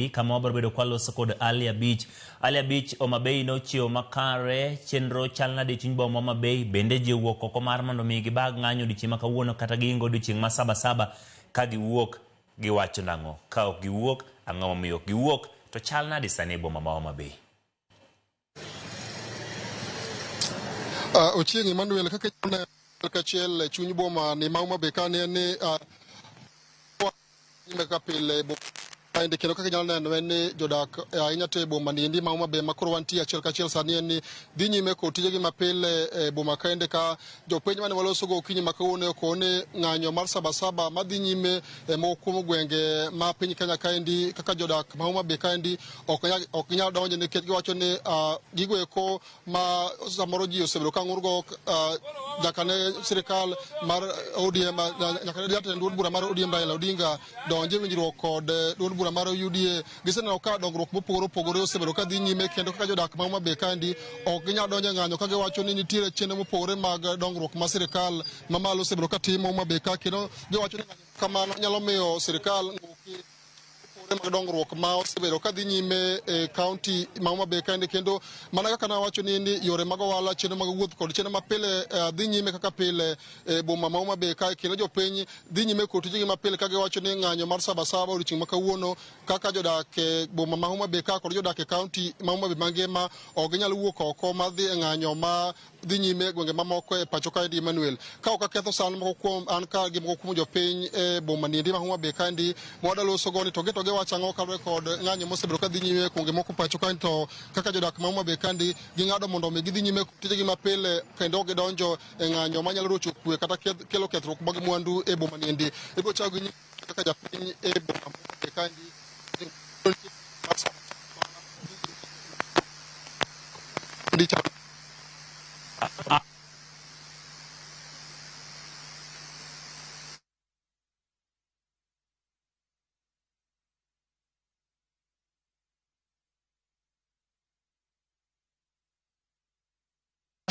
Kama wabiro bedo kwaloso kod Ali Abich. Ali Abich, Homa Bay nochiewo makare, chenro chal nade e chuny boma Homa Bay? Bende ji owuok oko mar mondo mi gibag ng'anyo odiochieng' ma kawuono kata giingo odiochieng' ma saba saba ka giwuok giwacho nang'o? Ka ok giwuok, ang'o momiyo ok giwuok? To chal nade sani e boma ma Homa Bay? Ochieng' Emmanuel kaka kachiel e chuny boma ni ma Homa Bay ka ne ni nyime kaka pile kaendi kendo kaka inyalo neno en ni jodak ahinya to e boma ni endi ma Homa Bay ma koro wantie achiel kachiel sani en ni dhi nyime kod tijegi mapile e boma kaendi ka jopiny mane waloso go okinyi ma kawuono okone ng'anyo mar sabasaba madhi nyime e moko kuom gwenge ma piny Kenya kaendi kaka jodak ma Homa Bay kaendi ok nyal donjo nikech giwacho ni gigo eko ma samoro ji osebedo ka ng'urgo nyaka ne sirikal mar ODM, nyaka ne jatend duond bura mar ODM Raila Odinga donje winjruok kod duond bura mar UDA. Giseneno ka dongruok mopogore opogore osebedo ka dhi nyime kendo kaka jodak ma Homa Bay kaendi ok ginyal donjo e ng'anyo ka giwacho ni nitiere chenro mopogore mag dongruok ma sirikal mamalo osebedo ka timo Homa Bay ka kendo giwacho ni ng'anyo kamano nyalo miyo sirikal ng'uki mopogore mag dongruok ma osebedo ka dhi nyime e kaunti ma Homa Bay kaendi kendo mana kaka nawacho ni ni yore mag ohala, chenro mag wuoth kod chenro mapile dhi nyime kaka pile e boma ma Homa Bay kae kendo jopiny dhi nyime kod tijegi mapile ka giwacho ni ng'anyo mar sabasaba odiochieng' ma kawuono kaka jodak e boma ma Homa Bay ka kod jodak e kaunti ma Homa Bay mangima ok ginyal wuok oko mar dhi e ng'anyo ma dhi nyime e gwenge mamoko e pacho kaendi Emmanuel. Ka ok aketho san moko kuom an ka gi moko kuom jopiny e boma niendi ma Homa Bay kaendi ma wadwa loso go ni to gi giwacho ang'o kaluwore kod ng'anyo mosebedo ka dhi nyime e gwenge moko pacho kaendi to kaka jodak ma Homa Bay kaendi ging'ado mondo mi gidhi nyime tijegi mapile kendo ok gidonjo e ng'anyo manyalo rocho kwe kata kelo kethruok mag mwandu e boma niendi. Ibiro chako gi kaka japiny e boma ma Homa Bay kaendi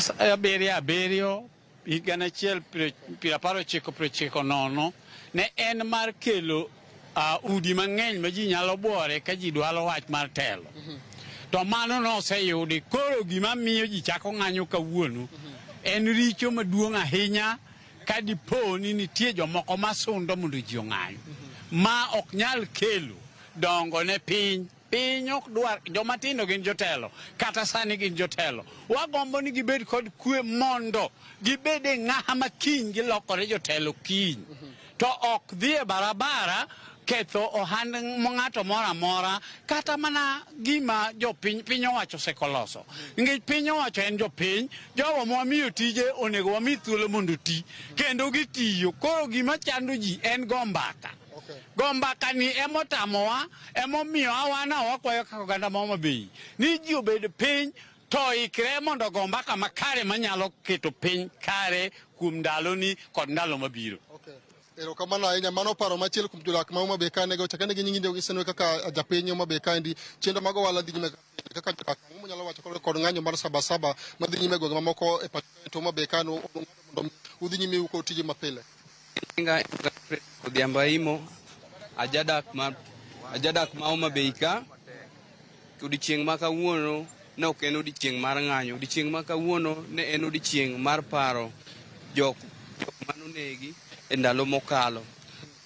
7 7 higa 1990 ne en mar kelo udi mang'eny ma ji nyalo buore ka ji dwaro wach mar telo. To mano noseyudi. Koro gima miyo ji chako ng'anyo kawuono en richo maduong' ahinya ka dipo ni nitie jomoko masundo mondo ji ong'any. Ma ok nyal kelo dongo ne piny. Piny ok dwar, joma tindo gin jotelo, kata sani gin jotelo. Wagombo ni gibed kod kwe mondo gibed e ng'aha ma kiny gilokore jotelo kiny. To ok dhi e barabara ketho ohand ng'ato moro amora kata mana gima jopiny piny owacho osekoloso. Nikech piny owacho en jopiny, jogo mwamiyo tije onego wami thuolo mondo oti kendo gitiyo. Koro gima chando ji en go mbaka. Go mbaka ni emotamowa, emomiyo awana wakwayo kaka oganda ma Homa Bay ni ji obed piny to oikre mondo ogo mbaka makare manyalo keto piny kare kuom ndaloni kod ndalo mabiro. Erokamano ahinya. Mano paro machielo kuom jodak ma Homa Bay ka nego chakane gi nyingi gisenwe kaka japiny Homa Bay kaendi chenro mag ohala dhi nyime kaka jodak ang'o munyalo wacho kod ng'anyo mar sabasaba madhi nyime e gwenge mamoko e pacho kae to Homa Bay ka mondo udhi nyime kod tije mapile. Nyinga Odhiambo Aimo, ajadak ma Homa Bay ka. Odiochieng' ma kawuono ne ok en odiochieng' mar ng'anyo. Odiochieng' ma kawuono ne en odiochieng' mar paro jok manonegi e ndalo mokalo.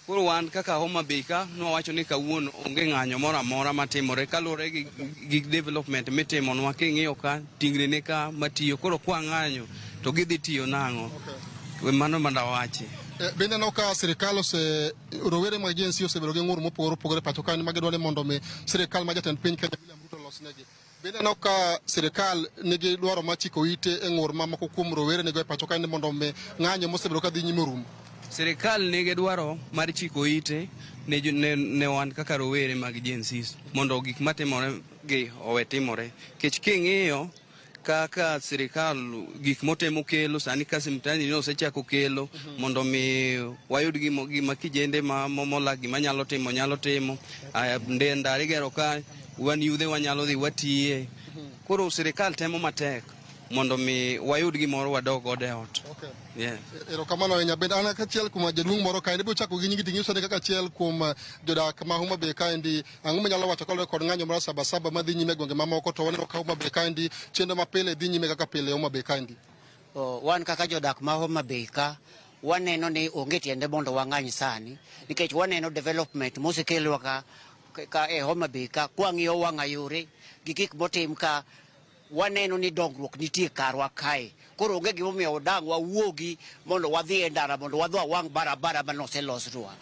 Koro wan kaka Homa Bay ka nwawacho ni kawuono onge ng'anyo moro amora matimore kaluwore gi development mitimonwa. King'iyo ka tingni ni ka matiyo, koro kwa ng'anyo to gidhi tiyo nang'o? Mano manda wachi. Bende aneno ka sirikal ose rowere mag Gen Z osebedo gi ng'ur mopogore opogore pacho ka ma gidwaro ni mondo mi sirikal ma jatend piny Kenya William Ruto olosnegi. Bende aneno ka sirikal nigi dwaro mar chiko ite e ng'ur ma moko kuom rowere nigo e pacho ka ni mondo mi ng'anyo mosebedo ka dhi nyime orum. Sirikal nigi dwaro mar chiko ite ne wan kaka rowere mag Gen Z mondo gik matimore gi owe timore. Nikech king'iyo kaka sirikal gik motemo kelo sani ka Mtaani ni osechako kelo mondo mi wayud gima kijende ma molak gima nyalo timo nyalo timo. Ndara igero ka wan yudhe wanyalo dhi watiye. Koro sirikal temo matek Mondo mi wayud gimoro wadog godo e ot. Yeah. Erokamano ahinya. Bende an achiel kuom jaduong' moro kaendi, ibiro chako gi nyingi ting'iso ni kaka achiel kuom jodak ma Homa Bay kaendi, ang'o minyalo wacho kaluwore kod ng'anyo mar Sabasaba madhi nyime e gwenge mamoko, to waneno ka Homa Bay kaendi chenro mapile dhi nyime kaka pile Homa Bay kaendi? O, wan kaka jodak ma Homa Bay ka, waneno ni onge tiende mondo wang'any sani, nikech waneno development mosekelwa ka e Homa Bay ka. Kwang'iyo wang'a yore gi gik motim ka, waneno ni dongruok nitie karwa kae. Koro onge gimomiyo dang' wawuogi mondo wadhi e ndara mondo wadhi wawang' barabara manoselosnwa.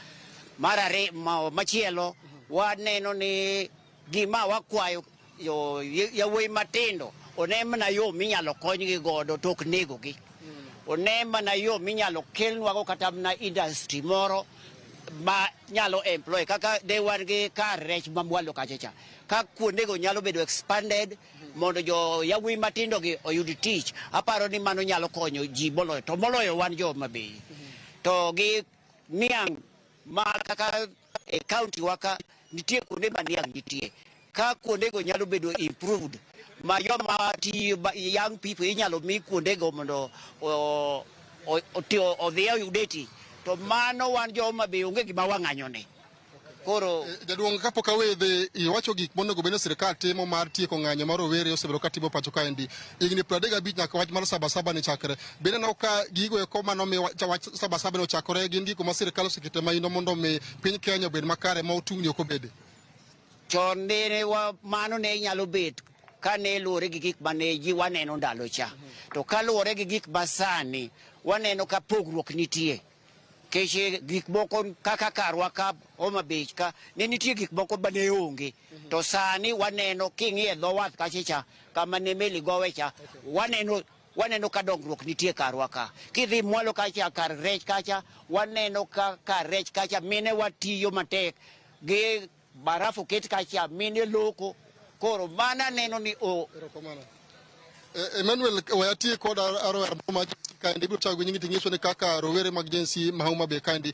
Mar ariyo, machielo, waneno ni gima wakwayo yawuoyi matindo one mana yo minyalo konygi godo to ok negogi. One mana yo minyalo kelnwago kata mana industry moro ma nyalo employ, kaka de wan gi kar rech ma mwalo kacha cha, ka kuondego nyalo bedo expanded mondo jo yawuoyi matindo gi oyud tich. Aparo ni mano nyalo konyo ji moloyo, to moloyo wan jo Homa Bay. To gi niang' ma kaka e county wa ka nitie kuonde ma niang' nitie ka, kuondego nyalo bedo improved ma joma tiyo, young people inyalo mi kuondego mondo odhi oyude tich. To mano wan jo Homa Bay onge gima wang'anyone koro. Jaduong', kapok awedhe, iwacho gik monego bed ni sirikal timo mar tieko ng'anyo mar rowere osebedo ka timo pacho kaendi higni 35 nyaka wach mar Sabasaba ni chakre. Bende ineno ka gigo eko manomiyo wach Sabasaba ni ochakore gin gigo ma sirikal osekete maino mondo mi piny Kenya obed makare ma tungni ok obede? Chon ne wa, mano ne nyalo bet ka ne luwore gi gik mane ji waneno ndalo cha. To kaluwore gi gik masani, waneno ka pogruok nitie. Kech gik moko kaka karwa ka Homa Bay ka ne nitie gik moko mane onge. To sani waneno king'iyo e dho wath kacha cha kama ne meli gowe cha, waneno ka dongruok nitie karwa ka. Kidhi mwalo kacha kar rech kacha, waneno ka kar rech kacha mine watiyo matek gi barafu oket kacha, mine loko. Koro mana neno ni o Erokamano. Emmanuel, we ati kod rawera moro ma kaendi. Ibiro chako gi nyingi ting'iso ni kaka rowere mag Gen Z ma Homa Bay kaendi.